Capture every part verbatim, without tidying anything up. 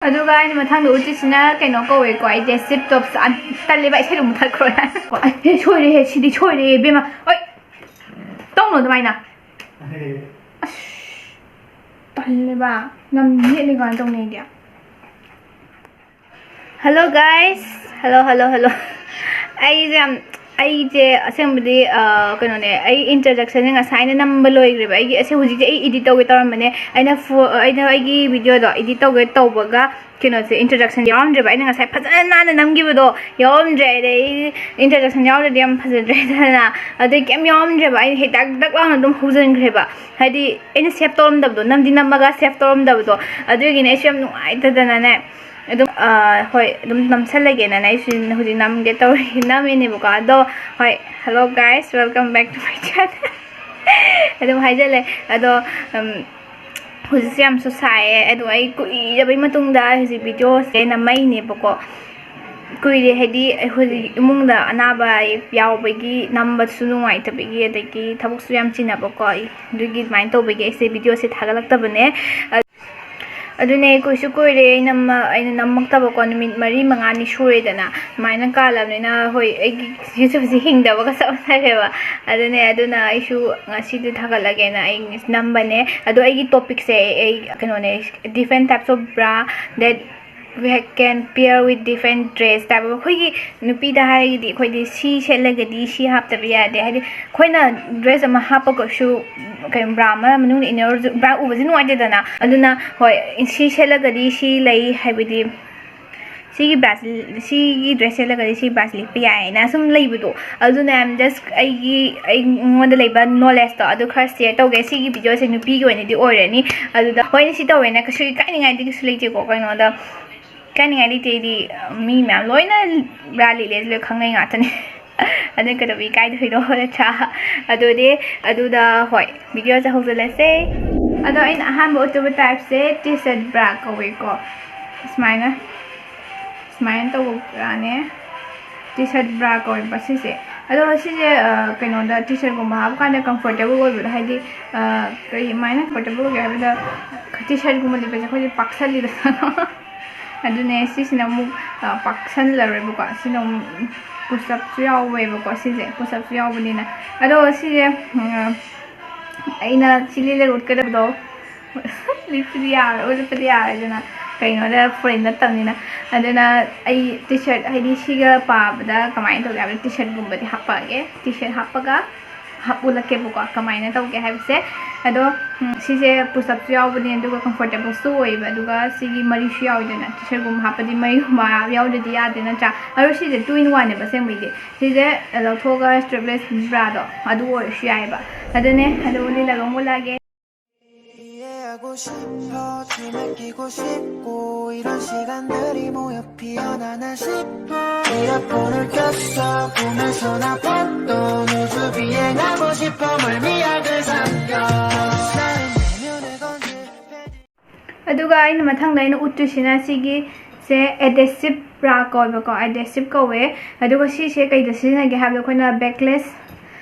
ꯑꯗꯨꯒ ꯑꯩꯅ ꯃꯊꯪꯗ ꯎꯠꯇꯣꯏꯁꯤꯅ ꯀꯩꯅꯣ ꯀꯧꯋꯦꯀꯣ, ꯑꯩꯁꯦ ꯁꯤꯞ ꯇꯣꯞꯁ꯫ ꯇꯜꯂꯦꯕ, ꯏꯁꯩꯗꯣ ꯃꯨꯊꯠꯈ꯭ꯔꯣ꯫ ꯑꯦ, ꯁꯣꯏꯔꯦꯍꯦ, ꯁꯤꯗꯤ ꯁꯣꯏꯔꯦ ꯏꯕꯦꯝꯃ꯫ ꯍꯣꯏ, ꯇꯧꯅꯣ ꯑꯗꯨꯃꯥꯏꯅ꯫ ꯑꯁ, ꯇꯜꯂꯦꯕ꯫ ꯌꯥꯝ ꯌꯦꯠꯂꯦ ꯀꯃꯥꯏꯅ ꯇꯧꯅꯤ ꯑꯩꯗꯤ? Hello guys, hello, hello, hello. ꯑꯩꯁꯦ ꯌꯥꯝ, ꯑꯩꯁꯦ ꯑꯁꯦꯡꯕꯗꯤ, ꯑ, ꯀꯩꯅꯣꯅꯦ, ꯑꯩ ꯏꯟꯇ꯭ꯔꯗꯛꯁꯟꯁꯦ ꯉꯁꯥꯏꯅ ꯅꯝꯕ ꯂꯣꯏꯈ꯭ꯔꯦꯕ꯫ ꯑꯩꯒꯤ ꯑꯁꯦ ꯍꯧꯖꯤꯛꯁꯦ ꯑꯩ ꯏꯗꯤꯠ ꯇꯧꯒꯦ ꯇꯧꯔꯝꯕꯅꯦ꯫ ꯑꯩꯅ ꯐꯣ-, ꯑꯩꯅ ꯑꯩꯒꯤ ꯚꯤꯗꯤꯑꯣꯗꯣ ꯏꯗꯤꯠ ꯇꯧꯒꯦ ꯇꯧꯕꯒ ꯀꯩꯅꯣꯁꯦ, ꯏꯟꯇ꯭ꯔꯗꯛꯁꯟ ꯌꯥꯎꯔꯝꯗ꯭ꯔꯦꯕ꯫ ꯑꯩꯅ ꯉꯁꯥꯏ ꯐꯖꯅ ꯅꯥꯟꯅ ꯅꯝꯈꯤꯕꯗꯣ ꯌꯥꯎꯔꯝꯗ꯭ꯔꯦ꯫ ꯑꯗꯩ ꯏꯟꯇ꯭ꯔꯗꯛꯁꯟ ꯌꯥꯎꯗ꯭ꯔꯗꯤ ꯌꯥꯝ ꯐꯖꯗ꯭ꯔꯦꯗꯅ꯫ ꯑꯗꯩ ꯀꯩꯝ ꯌꯥꯎꯔꯝꯗ꯭ꯔꯦꯕ꯫ ꯑꯩꯅ ꯍꯦꯛꯇ ꯗꯛ ꯂꯥꯎꯅ ꯑꯗꯨꯝ ꯍꯧꯖꯤꯟꯈ꯭ꯔꯦꯕ꯫ ꯍꯥꯏꯗꯤ ꯑꯩꯅ ꯁꯦꯞ ꯇꯧꯔꯝꯗꯕꯗꯣ, ꯅꯝꯗꯤ ꯅꯝꯃꯒ ꯁꯦꯞ ꯇꯧꯔꯝꯗꯕꯗꯣ꯫ ꯑꯗꯨꯒꯤꯅꯦ ꯑꯩꯁꯨ ꯌꯥꯝ ꯅꯨꯡꯉꯥꯏꯇꯗꯅꯅꯦ꯫ ꯑꯗꯨꯝ, ꯑ, ꯍꯣꯏ, ꯑꯗꯨꯝ ꯅꯝꯁꯜꯂꯒꯦꯅꯅꯦ ꯑꯩꯁꯨ ꯍꯧꯖꯤꯛ ꯅꯝꯒꯦ ꯇꯧꯔꯤ, ꯅꯝꯃꯤꯅꯦꯕꯀꯣ꯫ ꯑꯗꯣ, ꯍꯣꯏ, hello guys, welcome back to my channel. ꯑꯗꯨꯝ ꯍꯥꯏꯖꯜꯂꯦ꯫ ꯑꯗꯣ, ꯎꯝ, ꯍꯧꯖꯤꯛꯁꯦ ꯌꯥꯝꯁꯨ ꯁꯥꯏꯌꯦ꯫ ꯑꯗꯣ ꯑꯩ ꯀꯨꯏꯔꯕꯩ ꯃꯇꯨꯡꯗ ꯍꯧꯖꯤꯛ ꯚꯤꯗꯤꯑꯣꯁꯦ ꯅꯝꯃꯛꯏꯅꯦꯕꯀꯣ꯫ ꯀꯨꯏꯔꯦ, ꯍꯥꯏꯗꯤ ꯑꯩꯈꯣꯏ ꯏꯃꯨꯡꯗ ꯑꯅꯥꯕ ꯌꯥꯎꯕꯒꯤ ꯅꯝꯕꯁꯨ ꯅꯨꯡꯉꯥꯏꯇꯕꯒꯤ, ꯑꯗꯒꯤ ꯊꯕꯛꯁꯨ ꯌꯥꯝ ꯆꯤꯟꯅꯕꯀꯣ꯫ ꯑꯩ ꯑꯗꯨꯒꯤ ꯑꯗꯨꯃꯥꯏꯅ ꯇꯧꯕꯒꯤ ꯑꯩꯁꯦ ꯚꯤꯗꯤꯑꯣꯁꯦ ꯊꯥꯒꯠꯂꯛꯇꯕꯅꯦ꯫ ꯑꯗꯨꯅꯦ, ꯀꯨꯏꯁꯨ ꯀꯨꯏꯔꯦ ꯑꯩ ꯅꯝꯃ-, ꯑꯩꯅ ꯅꯝꯃꯛꯇꯕꯀꯣ, ꯅꯨꯃꯤꯠ ꯃꯔꯤ ꯃꯉꯥꯅꯤ ꯁꯨꯔꯦꯗꯅ꯫ ꯑꯗꯨꯃꯥꯏꯅ ꯀꯥꯜꯂꯕꯅꯤꯅ, ꯍꯣꯏ, ꯑꯩꯒꯤ YouTubeꯁꯦ ꯍꯤꯡꯗꯕꯒ ꯆꯞ ꯃꯥꯟꯅꯔꯦꯕ꯫ ꯑꯗꯨꯅꯦ, ꯑꯗꯨꯅ ꯑꯩꯁꯨ ꯉꯁꯤꯗꯤ ꯊꯥꯒꯠꯂꯒꯦꯅ ꯑꯩ ꯅꯝꯕꯅꯦ꯫ ꯑꯗꯣ ꯑꯩꯒꯤ topicꯁꯦ, ꯑꯩ ꯀꯩꯅꯣꯅꯦ, different types of bra that we can pair with different dress type of, ꯑꯩꯈꯣꯏꯒꯤ ꯅꯨꯄꯤꯗ ꯍꯥꯏꯔꯒꯗꯤ ꯑꯩꯈꯣꯏꯗꯤ ꯁꯤ ꯁꯦꯠꯂꯒꯗꯤ ꯁꯤ ꯍꯥꯞꯇꯕ ꯌꯥꯗꯦ꯫ ꯍꯥꯏꯗꯤ ꯑꯩꯈꯣꯏꯅ dress ꯑꯃ ꯍꯥꯞꯄꯒꯁꯨ ꯀꯩꯅꯣ, bra ꯑꯃ ꯃꯅꯨꯡꯗ inner bra ꯎꯕꯁꯦ ꯅꯨꯡꯉꯥꯏꯇꯦꯗꯅ꯫ ꯑꯗꯨꯅ ꯍꯣꯏ, ꯁꯤ ꯁꯦꯠꯂꯒꯗꯤ ꯁꯤ ꯂꯩ, ꯍꯥꯏꯕꯗꯤ ꯁꯤꯒꯤ braꯁꯤ, ꯁꯤꯒꯤ dress ꯁꯦꯠꯂꯒꯗꯤ ꯁꯤ braꯁꯤ ꯂꯤꯠꯄ ꯌꯥꯏꯅ ꯁꯨꯝ ꯂꯩꯕꯗꯣ꯫ ꯑꯗꯨꯅ I'm just ꯑꯩꯒꯤ, ꯑꯩꯉꯣꯟꯗ ꯂꯩꯕ knowledgeꯇꯣ ꯑꯗꯨ ꯈꯔ share ꯇꯧꯒꯦ꯫ ꯁꯤꯒꯤ ꯚꯤꯗꯤꯑꯣꯁꯦ ꯅꯨꯄꯤꯒꯤ ꯑꯣꯏꯅꯗꯤ ꯑꯣꯏꯔꯅꯤ꯫ ꯑꯗꯨꯗ ꯍꯣꯏ, ꯁꯤ ꯇꯧꯋꯦꯅ ꯀꯩꯁꯨ ꯏꯀꯥꯏꯅꯤꯡꯉꯥꯏꯗꯤ ꯀꯩꯁꯨ ꯂꯩꯇꯦꯀꯣ꯫ ꯀꯩꯅꯣꯗ ꯏꯀꯥꯏꯅꯤꯡꯉꯥꯏ ꯂꯩꯇꯦ, ꯑꯩꯗꯤ ꯃꯤ ꯃꯌꯥꯝ ꯂꯣꯏꯅ bra ꯂꯤꯠꯂꯦ, ꯂꯣꯏ ꯈꯪꯅꯩ ꯉꯥꯛꯇꯅꯦ꯫ ꯑꯗꯨꯅ ꯀꯩꯗꯧꯕꯩ ꯏꯀꯥꯏꯗꯣꯏꯅꯣ, ꯅꯠꯇ꯭ꯔꯥ? ꯑꯗꯨꯗꯤ, ꯑꯗꯨꯗ, ꯍꯣꯏ, ꯚꯤꯗꯤꯑꯣꯁꯦ ꯍꯧꯖꯤꯜꯂꯁꯦ꯫ ꯑꯗꯣ ꯑꯩꯅ ꯑꯍꯥꯟꯕ ꯎꯠꯇꯣꯏꯕ typeꯁꯦ T-shirt bra ꯀꯧꯋꯦꯀꯣ꯫ ꯁꯨꯃꯥꯏꯅ, ꯁꯨꯃꯥꯏꯅ ꯇꯧꯕ braꯅꯦ꯫ T-shirt bra ꯀꯧꯋꯦꯕ ꯁꯤꯁꯦ꯫ ꯑꯗꯣ ꯁꯤꯁꯦ, ꯑ, ꯀꯩꯅꯣꯗ, T-shirtꯀꯨꯝꯕ ꯍꯥꯞꯄꯀꯥꯟꯗ comfortable ꯑꯣꯏꯕꯗꯣ, ꯍꯥꯏꯗꯤ, ꯑ, ꯀꯔꯤ, ꯀꯃꯥꯏꯅ comfortable ꯑꯣꯏꯒꯦ ꯍꯥꯏꯕꯗ, T-shirtꯀꯨꯝꯕ ꯂꯤꯠꯄꯁꯦ ꯑꯩꯈꯣꯏꯗꯤ ꯄꯥꯛꯁꯜꯂꯤꯗꯅ꯫ ꯑꯗꯨꯅꯦ, ꯁꯤꯁꯤꯅ ꯑꯃꯨꯛ ꯄꯥꯛꯁꯜꯂꯔꯣꯏꯕꯀꯣ꯫ ꯁꯤꯅ ꯑꯃꯨꯛ ꯄꯨꯁꯑꯞꯁꯨ ꯌꯥꯎꯋꯦꯕꯀꯣ, ꯁꯤꯁꯦ ꯄꯨꯁꯑꯞꯁꯨ ꯌꯥꯎꯕꯅꯤꯅ꯫ ꯑꯗꯣ ꯁꯤꯁꯦ ꯑꯩꯅ ꯁꯤ ꯂꯤꯠꯂꯒ ꯎꯠꯀꯗꯕꯗꯣ ꯂꯤꯠꯄꯗꯤ ꯌꯥꯔꯣꯏ, ꯎꯠꯄꯗꯤ ꯌꯥꯔꯣꯏꯗꯅ, ꯀꯩꯅꯣꯗ, ꯐꯣꯔꯦꯟ ꯅꯠꯇꯕꯅꯤꯅ꯫ ꯑꯗꯨꯅ ꯑꯩ ꯇꯤ ꯁꯔꯠ, ꯍꯥꯏꯗꯤ ꯁꯤꯒ ꯄꯥꯕꯗ ꯀꯃꯥꯏꯅ ꯇꯧꯒꯦ ꯍꯥꯏꯕꯗ, ꯇꯤ ꯁꯔꯠꯒꯨꯝꯕꯗꯤ ꯍꯥꯞꯄꯛꯑꯒꯦ꯫ ꯇꯤ ꯁꯔꯠ ꯍꯥꯞꯄꯒ ꯍꯥꯞ ꯎꯠꯂꯛꯀꯦꯕꯀꯣ, ꯀꯃꯥꯏꯅ ꯇꯧꯒꯦ ꯍꯥꯏꯕꯁꯦ꯫ ꯑꯗꯣ ꯁꯤꯁꯦ ꯄꯨꯁꯑꯞꯁꯨ ꯌꯥꯎꯕꯅꯦ, ꯑꯗꯨꯒ ꯀꯝꯐꯣꯔꯇꯦꯕꯜꯁꯨ ꯑꯣꯏꯌꯦꯕ, ꯑꯗꯨꯒ ꯁꯤꯒꯤ ꯃꯔꯤꯁꯨ ꯌꯥꯎꯋꯤꯗꯅ꯫ ꯇꯤ ꯁꯔꯠꯒꯨꯝꯕ ꯍꯥꯞꯄꯗꯤ ꯃꯔꯤꯒꯨꯝꯕ ꯌꯥꯎꯗ꯭ꯔꯗꯤ ꯌꯥꯗꯦ ꯅꯠꯇ꯭ꯔꯥ? ꯑꯗꯣ ꯁꯤꯁꯦ two in one ꯅꯦꯕ ꯑꯁꯦꯡꯕꯩꯗꯤ꯫ ꯁꯤꯁꯦ ꯂꯧꯊꯣꯛꯑꯒ ꯁ꯭ꯇ꯭ꯔꯦꯞꯂꯦꯁ ꯕ꯭ꯔꯥꯗꯣ ꯑꯗꯨ ꯑꯣꯏꯔꯁꯨ ꯌꯥꯏꯑꯕ꯫ ꯑꯗꯨꯅꯦ, ꯑꯗꯨ ꯂꯤꯠꯂꯒ ꯑꯃꯨꯛ ꯎꯠꯂꯛꯑꯒꯦ꯫ 이해하고 싶어, 뒤느끼고 싶고, 이런 시간들이 모여 피어나나 싶어. 이어폰을 꼈어, 보면서 나 봤던 우주 비행하고 싶어, 멀미약을 삼켜. 나의 내면을 건질. ꯑꯗꯨꯒ ꯑꯩꯅ ꯃꯊꯪꯗ ꯑꯩꯅ ꯎꯠꯇꯣꯏꯁꯤꯅ ꯁꯤꯒꯤꯁꯦ ꯑꯦꯗꯦꯁꯤꯞ ꯕ꯭ꯔꯥ ꯀꯧꯋꯦꯕꯀꯣ, ꯑꯦꯗꯦꯁꯤꯞ ꯀꯧꯋꯦ꯫ ꯑꯗꯨꯒ ꯁꯤꯁꯦ ꯀꯩꯗ ꯁꯤꯖꯤꯟꯅꯒꯦ ꯍꯥꯏꯕꯗ, ꯑꯩꯈꯣꯏꯅ ꯕꯦꯛꯂꯦꯁ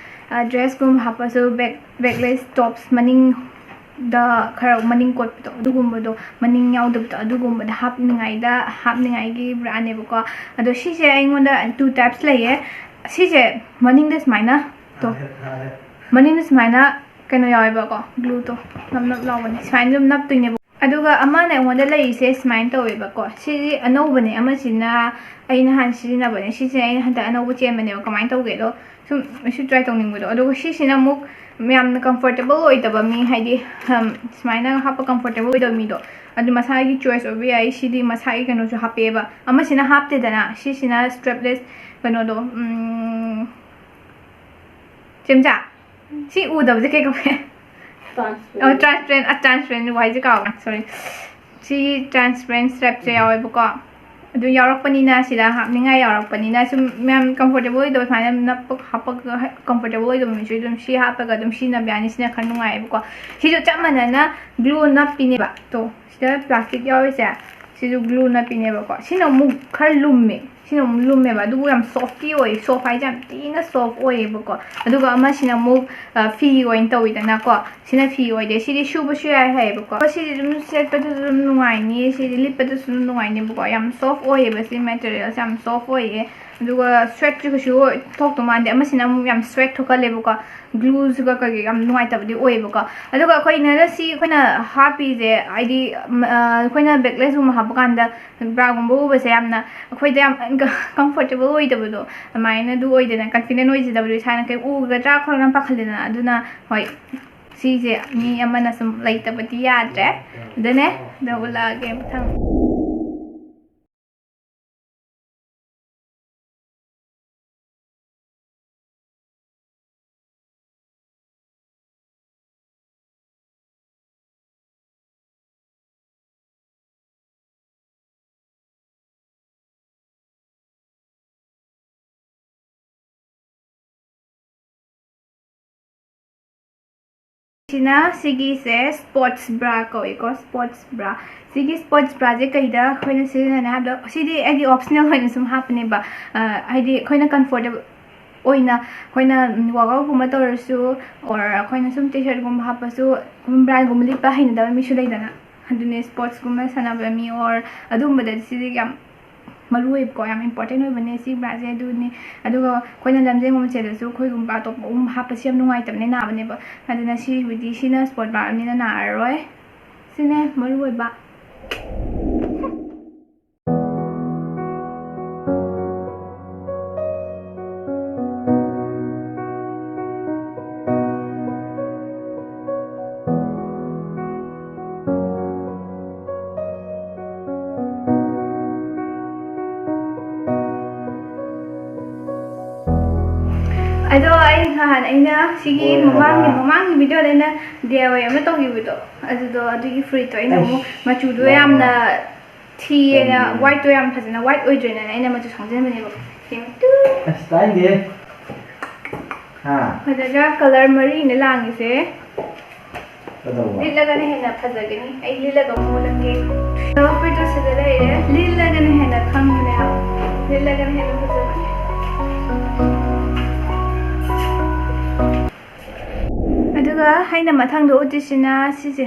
ꯗ꯭ꯔꯦꯁꯀꯨꯝꯕ ꯍꯥꯞꯄꯁꯨ, ꯕꯦꯛ ꯕꯦꯛꯂꯦꯁ ꯇꯣꯞꯁ ꯃꯅꯤꯡꯗ ꯈꯔ ꯃꯅꯤꯡ ꯀꯣꯠꯄꯗꯣ, ꯑꯗꯨꯒꯨꯝꯕꯗꯣ, ꯃꯅꯤꯡ ꯌꯥꯎꯗꯕꯗꯣ, ꯑꯗꯨꯒꯨꯝꯕꯗ ꯍꯥꯞꯅꯤꯡꯉꯥꯏꯗ, ꯍꯥꯞꯅꯤꯡꯉꯥꯏꯒꯤ ꯕ꯭ꯔꯥꯅꯦꯕꯀꯣ꯫ ꯑꯗꯣ ꯁꯤꯁꯦ ꯑꯩꯉꯣꯟꯗ two types ꯂꯩꯌꯦ꯫ ꯁꯤꯁꯦ ꯃꯅꯤꯡꯗ ꯁꯨꯃꯥꯏꯅ ꯇꯣ, ꯃꯅꯤꯡꯗ ꯁꯨꯃꯥꯏꯅ ꯀꯩꯅꯣ ꯌꯥꯎꯋꯦꯕꯀꯣ, ꯒ꯭ꯂꯨꯗꯣ ꯅꯞ ꯅꯞ ꯂꯥꯎꯕꯅꯦ, ꯁꯨꯃꯥꯏꯅ ꯑꯗꯨꯝ ꯅꯞꯇꯣꯏꯅꯦꯕ꯫ ꯑꯗꯨꯒ ꯑꯃꯅ ꯑꯩꯉꯣꯟꯗ ꯂꯩꯔꯤꯁꯦ ꯁꯨꯃꯥꯏꯅ ꯇꯧꯋꯦꯕꯀꯣ꯫ ꯁꯤꯗꯤ ꯑꯅꯧꯕꯅꯦ, ꯑꯃꯁꯤꯅ ꯑꯩ ꯅꯍꯥꯟ ꯁꯤꯖꯤꯟꯅꯕꯅꯦ꯫ ꯁꯤꯁꯦ ꯑꯩꯅ ꯍꯟꯗꯛ ꯑꯅꯧꯕ ꯆꯦꯟꯕꯅꯦꯕ꯫ ꯀꯃꯥꯏꯅ ꯇꯧꯒꯦꯗꯣ ꯁꯨꯝ ꯑꯩꯁꯨ ꯇ꯭ꯔꯥꯏ ꯇꯧꯅꯤꯡꯕꯗꯣ꯫ ꯑꯗꯨꯒ ꯁꯤꯁꯤꯅ ꯑꯃꯨꯛ ꯌꯥꯝꯅ ꯀꯝꯐꯣꯔꯇꯦꯕꯜ ꯑꯣꯏꯗꯕ ꯃꯤ, ꯍꯥꯏꯗꯤ, ꯁꯨꯃꯥꯏꯅ ꯍꯥꯞꯄ ꯀꯝꯐꯣꯔꯇꯦꯕꯜ ꯑꯣꯏꯗꯕ ꯃꯤꯗꯣ, ꯑꯗꯨ ꯃꯁꯥꯒꯤ ꯆꯣꯏꯁ ꯑꯣꯏꯕ ꯌꯥꯏ꯫ ꯁꯤꯗꯤ ꯃꯁꯥꯒꯤ ꯀꯩꯅꯣꯁꯨ ꯍꯥꯞꯄꯛꯑꯦꯕ꯫ ꯑꯃꯁꯤꯅ ꯍꯥꯞꯇꯦꯗꯅ, ꯁꯤꯁꯤꯅ ꯁ꯭ꯇ꯭ꯔꯦꯞꯂꯦꯁ ꯀꯩꯅꯣꯗꯣ, ꯎꯝ, ꯆꯦꯝꯆꯥ, ꯁꯤ ꯎꯗꯕꯁꯦ ꯀꯩ ꯀꯧꯒꯦ? ꯑꯣ, transparent, ꯑ, transparent, ꯋꯥꯍꯩꯁꯦ ꯀꯥꯎꯔꯦ, sorry꯫ ꯁꯤ transparent ꯁ꯭ꯇ꯭ꯔꯦꯞꯁꯦ ꯌꯥꯎꯋꯦꯕꯀꯣ꯫ ꯑꯗꯨ ꯌꯥꯎꯔꯛꯄꯅꯤꯅ, ꯁꯤꯗ ꯍꯥꯞꯅꯤꯡꯉꯥꯏ ꯌꯥꯎꯔꯛꯄꯅꯤꯅ, ꯁꯨꯝ ꯃꯌꯥꯝ ꯀꯝꯐꯣꯔꯇꯦꯕꯜ ꯑꯣꯏꯗꯕ ꯁꯨꯃꯥꯏꯅ ꯅꯞꯄ ꯍꯥꯞꯄꯒ, ꯀꯝꯐꯣꯔꯇꯦꯕꯜ ꯑꯣꯏꯗꯕ ꯃꯤꯁꯨ ꯑꯗꯨꯝ ꯁꯤ ꯍꯥꯞꯄꯒ ꯑꯗꯨꯝ ꯁꯤꯖꯤꯟꯅꯕ ꯌꯥꯅꯤ꯫ ꯁꯤꯅ ꯈꯔ ꯅꯨꯡꯉꯥꯏꯌꯦꯕꯀꯣ꯫ ꯁꯤꯁꯨ ꯆꯞ ꯃꯥꯟꯅꯅ ꯒ꯭ꯂꯨ ꯅꯞꯄꯤꯅꯦꯕ꯫ ꯇꯣ, ꯁꯤꯗ ꯄ꯭ꯂꯥꯁꯇꯤꯛ ꯌꯥꯎꯔꯤꯁꯦ, ꯁꯤꯁꯨ glue ꯅꯞꯄꯤꯅꯦꯕꯀꯣ꯫ ꯁꯤꯅ ꯑꯃꯨꯛ ꯈꯔ ꯂꯨꯝꯃꯦ꯫ ꯁꯤꯅ ꯑꯃꯨꯛ ꯂꯨꯝꯃꯦꯕ, ꯑꯗꯨꯕꯨ ꯌꯥꯝ softꯇꯤ ꯑꯣꯏ꯫ Soft ꯍꯥꯏꯁꯦ ꯌꯥꯝ ꯊꯤꯅ soft ꯑꯣꯏꯌꯦꯕꯀꯣ꯫ ꯑꯗꯨꯒ ꯑꯃꯁꯤꯅ ꯑꯃꯨꯛ, ꯑ, ꯐꯤ ꯑꯣꯏꯅ ꯇꯧꯋꯤꯗꯅꯀꯣ꯫ ꯁꯤꯅ ꯐꯤ ꯑꯣꯏꯗꯦ꯫ ꯁꯤꯗꯤ ꯁꯨꯕꯁꯨ ꯌꯥꯏ ꯍꯥꯏꯌꯦꯕꯀꯣ꯫ ꯁꯤꯗꯤ ꯑꯗꯨꯝ ꯁꯦꯠꯄꯗꯁꯨ ꯑꯗꯨꯝ ꯅꯨꯡꯉꯥꯏꯅꯤ, ꯁꯤꯗꯤ ꯂꯤꯠꯄꯗꯁꯨ ꯑꯗꯨꯝ ꯅꯨꯡꯉꯥꯏꯅꯦꯕꯀꯣ꯫ ꯌꯥꯝ soft ꯑꯣꯏꯌꯦꯕ, ꯁꯤ materialꯁꯦ ꯌꯥꯝ soft ꯑꯣꯏꯌꯦ꯫ ꯑꯗꯨꯒ sweatꯁꯨ ꯀꯩꯁꯨ ꯊꯣꯛꯇꯧ ꯃꯥꯟꯗꯦ꯫ ꯑꯃꯁꯤꯅ ꯑꯃꯨꯛ ꯌꯥꯝ sweat ꯊꯣꯛꯀꯜꯂꯦꯕꯀꯣ꯫ Glueꯁꯤꯒ ꯀꯩꯀꯩ ꯌꯥꯝ ꯅꯨꯡꯉꯥꯏꯇꯕꯗꯤ ꯑꯣꯏꯌꯦꯕꯀꯣ꯫ ꯑꯗꯨꯒ ꯑꯩꯈꯣꯏꯅ ꯁꯤ ꯑꯩꯈꯣꯏꯅ ꯍꯥꯞꯄꯤꯁꯦ, ꯍꯥꯏꯗꯤ, ꯎꯝ, ꯑ, ꯑꯩꯈꯣꯏꯅ backlessꯒꯨꯝꯕ ꯍꯥꯞꯄ ꯀꯥꯟꯗ braꯒꯨꯝꯕ ꯎꯕꯁꯦ ꯌꯥꯝꯅ ꯑꯩꯈꯣꯏꯗ ꯌꯥꯝ comfortable ꯑꯣꯏꯗꯕꯗꯣ, ꯑꯗꯨꯃꯥꯏꯅ ꯑꯗꯨ ꯑꯣꯏꯗꯅ, confident ꯑꯣꯏꯖꯗꯕꯗꯣ, ꯏꯁꯥꯅ ꯀꯩ ꯎꯒꯗ꯭ꯔꯥ ꯈꯣꯠꯂꯒ ꯄꯥꯈꯠꯂꯦꯗꯅ꯫ ꯑꯗꯨꯅ ꯍꯣꯏ, ꯁꯤꯁꯦ ꯃꯤ ꯑꯃꯅ ꯁꯨꯝ ꯂꯩꯇꯕꯗꯤ ꯌꯥꯗ꯭ꯔꯦ꯫ ꯑꯗꯨꯅꯦ, ꯑꯗꯣ ꯎꯠꯂꯛꯑꯒꯦ ꯃꯊꯪ꯫ ꯁꯤꯅ ꯁꯤꯒꯤꯁꯦ sports bra ꯀꯧꯏꯀꯣ, sports bra꯫ ꯁꯤꯒꯤ sports braꯁꯦ ꯀꯩꯗ ꯑꯩꯈꯣꯏꯅ ꯁꯤꯖꯤꯟꯅꯅꯤ ꯍꯥꯏꯕꯗ, ꯁꯤꯗꯤ ꯑꯩꯗꯤ optional ꯑꯣꯏꯅ ꯁꯨꯝ ꯍꯥꯞꯄꯅꯦꯕ꯫ ꯑ, ꯍꯥꯏꯗꯤ ꯑꯩꯈꯣꯏꯅ comfortable ꯑꯣꯏꯅ, ꯑꯩꯈꯣꯏꯅ, ꯎꯝ, workoutꯀꯨꯝꯕ ꯇꯧꯔꯁꯨ, or ꯑꯩꯈꯣꯏꯅ ꯁꯨꯝ T-shirtꯀꯨꯝꯕ ꯍꯥꯞꯄꯁꯨ, ꯎꯝ, braꯒꯨꯝꯕ ꯂꯤꯠꯄ ꯍꯩꯅꯗꯕ ꯃꯤꯁꯨ ꯂꯩꯗꯅ꯫ ꯑꯗꯨꯅꯦ, sportsꯀꯨꯝꯕ ꯁꯥꯟꯅꯕ ꯃꯤ or ꯑꯗꯨꯒꯨꯝꯕꯗꯗꯤ ꯁꯤꯗꯤ ꯌꯥꯝ ꯃꯔꯨ ꯑꯣꯏꯕꯀꯣ, ꯌꯥꯝ important ꯑꯣꯏꯕꯅꯦ ꯁꯤ braꯁꯦ꯫ ꯑꯗꯨꯅꯤ, ꯑꯗꯨꯒ ꯑꯩꯈꯣꯏꯅ ꯂꯝꯖꯦꯜꯒꯨꯝꯕ ꯆꯦꯜꯂꯁꯨ ꯑꯩꯈꯣꯏꯒꯨꯝꯕ ꯑꯇꯣꯞꯄꯒꯨꯝꯕ ꯍꯥꯞꯄꯁꯦ ꯌꯥꯝ ꯅꯨꯡꯉꯥꯏꯇꯕꯅꯦ, ꯅꯥꯕꯅꯦꯕ꯫ ꯑꯗꯨꯅ ꯁꯤꯕꯨꯗꯤ, ꯁꯤꯅ sports braꯅꯤꯅ ꯅꯥꯔꯔꯣꯏ꯫ ꯁꯤꯅꯦ ꯃꯔꯨ ꯑꯣꯏꯕ꯫ ꯑꯗꯣ ꯑꯩ ꯅꯍꯥꯟ ꯑꯩꯅ ꯁꯤꯒꯤ ꯍꯣꯏ, ꯃꯃꯥꯡꯒꯤ, ꯍꯣꯏ꯫ ꯃꯃꯥꯡꯒꯤ videoꯗ ꯑꯩꯅ D I Y ꯑꯃ ꯇꯧꯈꯤꯕꯗꯣ, ꯑꯗꯨꯗꯣ, ꯑꯗꯨꯒꯤ ꯐꯨꯔꯤꯠꯇꯣ ꯑꯩꯅ ꯑꯩꯁ, ꯑꯃꯨꯛ ꯃꯆꯨꯗꯣ ꯌꯥꯝꯅ ꯌꯥꯝꯅ ꯊꯤꯌꯦꯅ, ꯈꯪꯗꯦ꯫ Whiteꯇꯣ ꯌꯥꯝ ꯐꯖꯅ white ꯑꯣꯏꯗ꯭ꯔꯦꯅ ꯑꯩꯅ ꯃꯆꯨ ꯁꯪꯖꯟꯕꯅꯦꯕ꯫ ꯌꯦꯡꯉꯨ ꯇꯨ꯫ ꯑꯁ, ꯇꯥꯏꯅꯦ꯫ ꯍꯥ? ꯐꯖꯗ꯭ꯔꯥ? Colour ꯃꯔꯤꯅꯦ ꯂꯥꯡꯉꯤꯁꯦ꯫ ꯀꯩꯗꯧꯕ? ꯂꯤꯠꯂꯒꯅ ꯍꯦꯟꯅ ꯐꯖꯒꯅꯤ꯫ ꯑꯩ ꯂꯤꯠꯂꯒ ꯑꯃꯨꯛ ꯎꯠꯂꯛꯀꯦ꯫ ꯐꯨꯔꯤꯠꯇꯨ ꯁꯤꯗ ꯂꯩꯔꯦ꯫ ꯂꯤꯠꯂꯒꯅ ꯍꯦꯟꯅ ꯈꯪꯕꯅꯦ ꯍꯥꯏꯕ꯫ ꯂꯤꯠꯂꯒꯅ ꯍꯦꯟꯅ ꯐꯖꯕꯅꯦ꯫ ꯑꯗꯨꯒ ꯑꯩꯅ ꯃꯊꯪꯗ ꯎꯠꯇꯣꯏꯁꯤꯅ ꯁꯤꯁꯦ꯫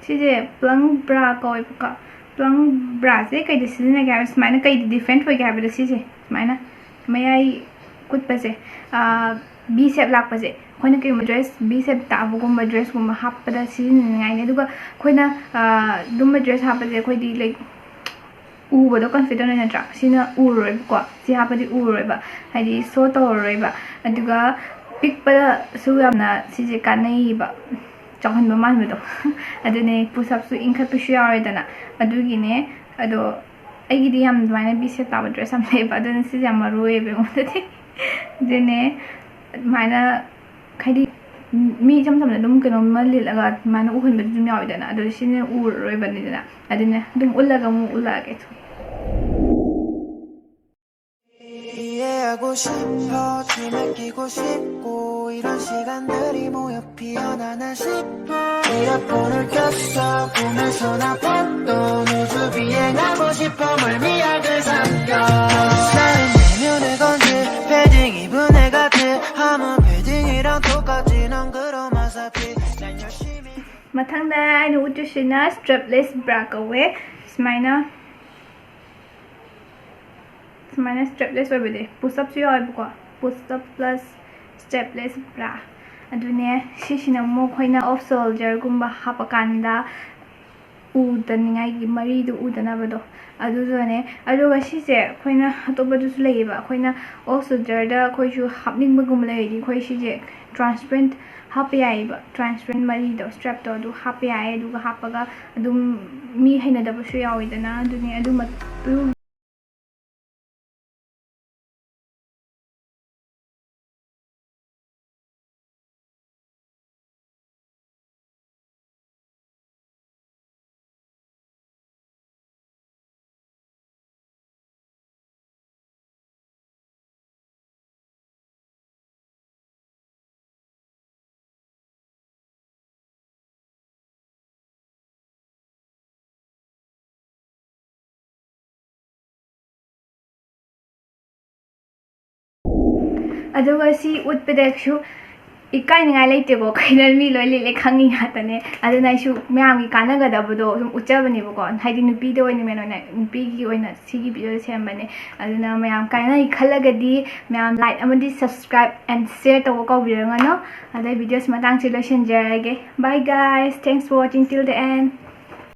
ꯁꯤꯁꯦ plum bra ꯀꯧꯋꯦꯕꯀꯣ꯫ Plum bra ꯁꯦ ꯀꯩꯗ ꯁꯤꯖꯤꯟꯅꯒꯦ ꯍꯥꯏꯕ, ꯁꯨꯃꯥꯏꯅ ꯀꯩꯗ different ꯑꯣꯏꯒꯦ ꯍꯥꯏꯕꯗ ꯁꯤꯁꯦ ꯁꯨꯃꯥꯏꯅ ꯃꯌꯥꯏ ꯀꯨꯠꯄꯁꯦ, ꯑꯥ, V shape ꯂꯥꯛꯄꯁꯦ ꯑꯩꯈꯣꯏꯅ ꯀꯩꯒꯨꯝꯕ dress V shape ꯇꯥꯕꯒꯨꯝꯕ dress ꯀꯨꯝꯕ ꯍꯥꯞꯄꯗ ꯁꯤꯖꯤꯟꯅꯅꯤꯡꯉꯥꯏꯅꯦ꯫ ꯑꯗꯨꯒ ꯑꯩꯈꯣꯏꯅ, ꯑꯥ, ꯑꯗꯨꯝꯕ dress ꯍꯥꯞꯄꯁꯦ ꯑꯩꯈꯣꯏꯗꯤ, like, ꯎꯕꯗꯣ confident ꯑꯣꯏ ꯅꯠꯇ꯭ꯔꯥ? ꯁꯤꯅ ꯎꯔꯔꯣꯏꯕꯀꯣ, ꯁꯤ ꯍꯥꯞꯄꯗꯤ ꯎꯔꯔꯣꯏꯕ, ꯍꯥꯏꯗꯤ show ꯇꯧꯔꯔꯣꯏꯕ꯫ ꯑꯗꯨꯒ ꯄꯤꯛꯄꯗꯁꯨ ꯌꯥꯝꯅ ꯁꯤꯁꯦ ꯀꯥꯟꯅꯩꯌꯦꯕ, ꯆꯥꯎꯍꯟꯕ ꯃꯥꯟꯕꯗꯣ꯫ ꯑꯗꯨꯅꯦ, push up ꯁꯨ ꯏꯟꯈꯠꯄꯁꯨ ꯌꯥꯎꯔꯦꯗꯅ, ꯑꯗꯨꯒꯤꯅꯦ꯫ ꯑꯗꯣ ꯑꯩꯒꯤꯗꯤ ꯌꯥꯝ ꯑꯗꯨꯃꯥꯏꯅ V shape ꯇꯥꯕ dress ꯌꯥꯝ ꯂꯩꯌꯦꯕ, ꯑꯗꯨꯅ ꯁꯤꯁꯦ ꯌꯥꯝ ꯃꯔꯨ ꯑꯣꯏꯌꯦꯕ ꯑꯩꯉꯣꯟꯗꯗꯤ꯫ ꯑꯗꯨꯅꯦ, ꯑꯗꯨꯃꯥꯏꯅ, ꯍꯥꯏꯗꯤ, ꯃꯤ ꯏꯆꯝ ꯆꯝꯅ ꯑꯗꯨꯝ ꯀꯩꯅꯣꯝꯃ ꯂꯤꯠꯂꯒ ꯑꯗꯨꯃꯥꯏꯅ ꯎꯍꯟꯕꯗꯨ ꯑꯗꯨꯝ ꯌꯥꯎꯋꯤꯗꯅ, ꯑꯗꯨ ꯁꯤꯅ ꯎꯔꯔꯣꯏꯕꯅꯤꯗꯅ꯫ ꯑꯗꯨꯅ ꯑꯗꯨꯝ ꯎꯠꯂꯒ ꯑꯃꯨꯛ ꯎꯠꯂꯛꯑꯒꯦ꯫ 이해하고 싶어, 지나치고 싶고, 이런 시간들이 모여 피어나나 싶어. 이어폰을 켰어, 꿈에서 나 봤던 우주 비행하고 싶어. 멀미약을 삼켜. 다른 내면의 건지, 패딩 입은 애 같아. 아무 패딩이랑 똑같지. 넌 그런 마사지. 난 열심히. ꯃꯊꯪꯗ ꯑꯩꯅ ꯎꯠꯇꯣꯏꯁꯤꯅ strapless bra ꯀꯧꯋꯦ꯫ ꯁꯨꯃꯥꯏꯅ, ꯁꯨꯃꯥꯏꯅ strapless ꯑꯣꯏꯕꯁꯦ, push up ꯁꯨ ꯌꯥꯎꯋꯦꯕꯀꯣ, push up plus strapless bra꯫ ꯑꯗꯨꯅꯦ, ꯁꯤꯁꯤꯅ ꯑꯃꯨꯛ ꯑꯩꯈꯣꯏꯅ off shoulder ꯒꯨꯝꯕ ꯍꯥꯞꯄꯀꯥꯟꯗ ꯎꯗꯅꯤꯡꯉꯥꯏꯒꯤ, ꯃꯔꯤꯗꯨ ꯎꯗꯅꯕꯗꯣ, ꯑꯗꯨꯗꯨꯅꯦ꯫ ꯑꯗꯨꯒ ꯁꯤꯁꯦ ꯑꯩꯈꯣꯏꯅ ꯑꯇꯣꯞꯄꯗꯁꯨ ꯂꯩꯌꯦꯕ, ꯑꯩꯈꯣꯏꯅ off shoulder ꯗ ꯑꯩꯈꯣꯏꯁꯨ ꯍꯥꯞꯅꯤꯡꯕꯒꯨꯝꯕ ꯂꯩꯔꯗꯤ ꯑꯩꯈꯣꯏ ꯁꯤꯁꯦ transparent ꯍꯥꯞꯄ ꯌꯥꯏꯌꯦꯕ, transparent ꯃꯔꯤꯗꯣ, strap ꯇꯣ, ꯑꯗꯨ ꯍꯥꯞꯄ ꯌꯥꯏꯌꯦ꯫ ꯑꯗꯨꯒ ꯍꯥꯞꯄꯒ ꯑꯗꯨꯝ ꯃꯤ ꯍꯩꯅꯗꯕꯁꯨ ꯌꯥꯎꯋꯤꯗꯅ, ꯑꯗꯨꯅꯦ, ꯑꯗꯨ ꯃ-, ꯑꯗꯨ ꯑꯗꯨꯒ ꯁꯤ ꯎꯠꯄꯗꯁꯨ ꯏꯀꯥꯏꯅꯤꯡꯉꯥꯏ ꯂꯩꯇꯦꯀꯣ, ꯀꯩꯅꯣ, ꯃꯤ ꯂꯣꯏ ꯂꯤꯠꯂꯦ, ꯈꯪꯉꯤ ꯉꯥꯛꯇꯅꯦ꯫ ꯑꯗꯨꯅ ꯑꯩꯁꯨ ꯃꯌꯥꯝꯒꯤ ꯀꯥꯟꯅꯒꯗꯕꯗꯣ ꯁꯨꯝ ꯎꯠꯆꯕꯅꯦꯕꯀꯣ, ꯍꯥꯏꯗꯤ ꯅꯨꯄꯤꯗ ꯑꯣꯏꯅ, ꯃꯦꯟ ꯑꯣꯏꯅ ꯅꯨꯄꯤꯒꯤ ꯑꯣꯏꯅ ꯁꯤꯒꯤ ꯚꯤꯗꯤꯑꯣꯁꯦ ꯁꯦꯝꯕꯅꯦ꯫ ꯑꯗꯨꯅ ꯃꯌꯥꯝ ꯀꯥꯟꯅꯩ ꯈꯜꯂꯒꯗꯤ ꯃꯌꯥꯝ like ꯑꯃꯗꯤ subscribe and share ꯇꯧꯕ ꯀꯥꯎꯕꯤꯔꯒꯅꯨ꯫ ꯑꯗꯩ ꯚꯤꯗꯤꯑꯣꯁꯤ ꯃꯇꯥꯡꯁꯤ ꯂꯣꯏꯁꯤꯟꯖꯔꯒꯦ꯫ Bye guys, thanks for watching till the end.